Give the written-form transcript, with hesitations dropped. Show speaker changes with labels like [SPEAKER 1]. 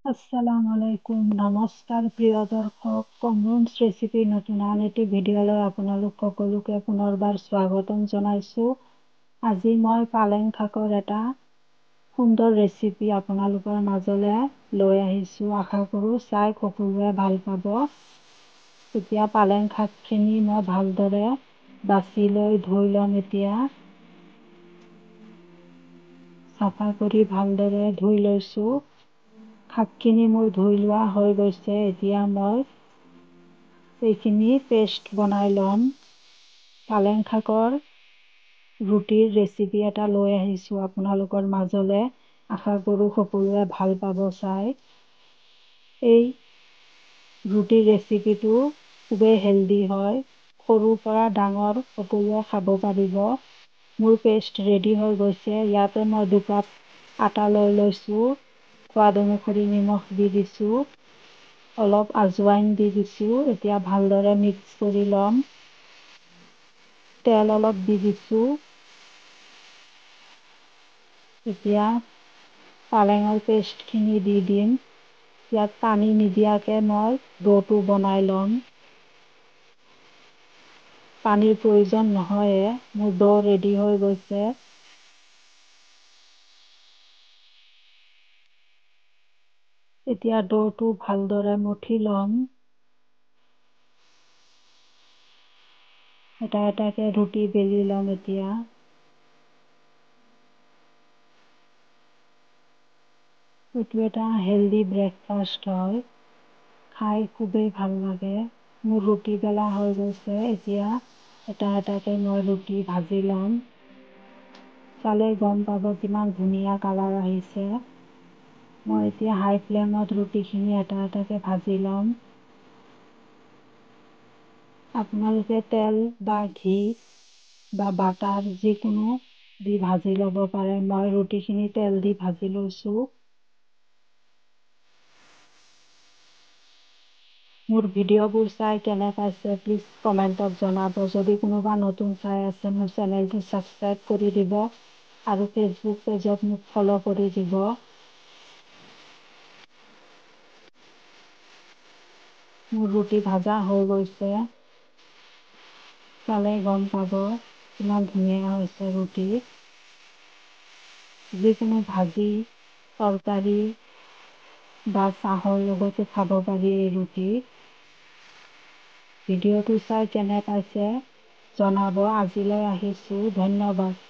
[SPEAKER 1] আসসালামু আলাইকুম, নমস্কাৰ প্ৰিয় দৰ্শক। কমৰুণছ ৰেচিপিৰ নতুন আন এটি ভিডিঅ'লৈ আপোনালোক সকলোকে পুনৰবাৰ স্বাগতম জনাইছোঁ। আজি মই পালেং শাকৰ এটা সুন্দৰ ৰেচিপি আপোনালোকৰ মাজলৈ লৈ আহিছোঁ। আশা কৰোঁ চাই সকলোৱে ভাল পাব। এতিয়া পালেং শাকখিনি মই ভালদৰে বাছি লৈ ধুই ল'ম। এতিয়া চাফা কৰি ভালদৰে ধুই লৈছোঁ। শাকখিনি মোৰ ধুই লোৱা হৈ গৈছে। এতিয়া মই এইখিনি পেষ্ট বনাই ল'ম। পালেং শাকৰ ৰুটিৰ ৰেচিপি এটা লৈ আহিছোঁ আপোনালোকৰ মাজলৈ। আশা কৰোঁ সকলোৱে ভাল পাব চাই। এই ৰুটিৰ ৰেচিপিটো খুবেই হেল্ডি হয়, সৰুৰ পৰা ডাঙৰ সকলোৱে খাব পাৰিব। মোৰ পেষ্ট ৰেডি হৈ গৈছে। ইয়াতে মই 2 কাপ আটা লৈ লৈছোঁ। সোৱাদ অনুসৰি নিমখ দি দিছোঁ, অলপ আজৱাইন দি দিছোঁ। এতিয়া ভালদৰে মিক্স কৰি ল'ম। তেল অলপ দি দিছোঁ। এতিয়া পালেঙৰ পেষ্টখিনি দি দিম। ইয়াত পানী নিদিয়াকৈ মই ড'টো বনাই ল'ম। পানীৰ প্ৰয়োজন নহয়ে। মোৰ ড' ৰেডি হৈ গৈছে। এতিয়া ড'টো ভালদৰে মঠি ল'ম। এটা এটাকৈ ৰুটি বেলি ল'ম। এতিয়া এইটো এটা হেল্ডি ব্ৰেকফাষ্ট হয়, খাই খুবেই ভাল লাগে। মোৰ ৰুটি বেলা হৈ গৈছে। এতিয়া এটা এটাকৈ মই ৰুটি ভাজি ল'ম। চালে গম পাব কিমান ধুনীয়া কালাৰ আহিছে। মই এতিয়া হাই ফ্লেমত ৰুটিখিনি এটা এটাকৈ ভাজি ল'ম। আপোনালোকে তেল বা ঘি বা বাটাৰ যিকোনো দি ভাজি ল'ব পাৰে। মই ৰুটিখিনি তেল দি ভাজি লৈছোঁ। মোৰ ভিডিঅ'বোৰ চাই কেনে পাইছে প্লিজ কমেণ্টত জনাব। যদি কোনোবা নতুন চাই আছে মোৰ চেনেলটো ছাবস্ক্ৰাইব কৰি দিব আৰু ফেচবুক পেজত মোক ফ'ল' কৰি দিব। মোৰ ৰুটি ভাজা হৈ গৈছে। চালে গম পাব কিমান ধুনীয়া হৈছে ৰুটি। যিকোনো ভাজি, তৰকাৰী বা চাহৰ লগতো খাব পাৰি এই ৰুটি। ভিডিঅ'টো চাই কেনে পাইছে জনাব। আজিলৈ আহিছোঁ, ধন্যবাদ।